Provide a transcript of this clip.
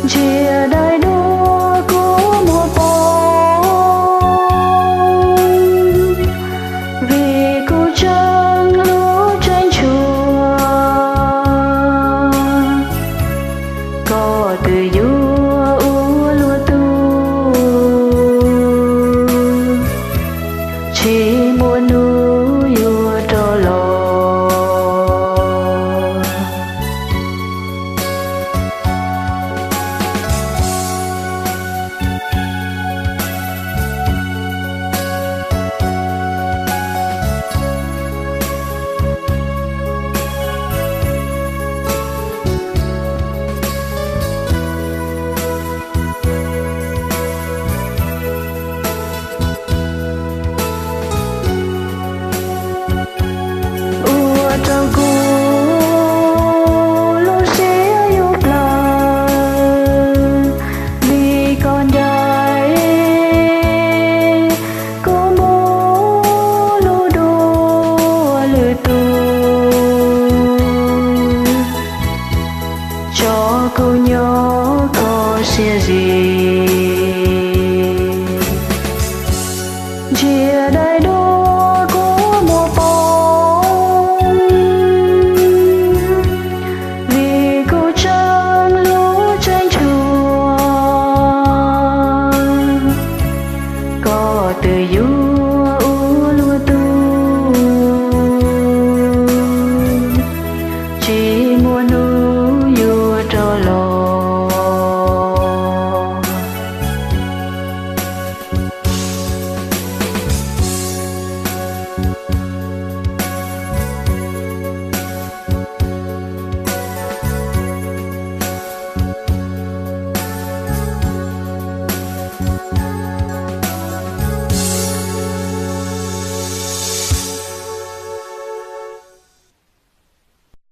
Ntsia daim duab kuv muab poob, vim kuv tseem hlub tseem tshua, koj twb yuav ua luag tug, tsis muaj hnub yuav rov los. Ua rau kuv lub siab yuav plawv, vim koj ncaim kuv mus hlub dua lwm tus, tso kuv nyob kho siab zim.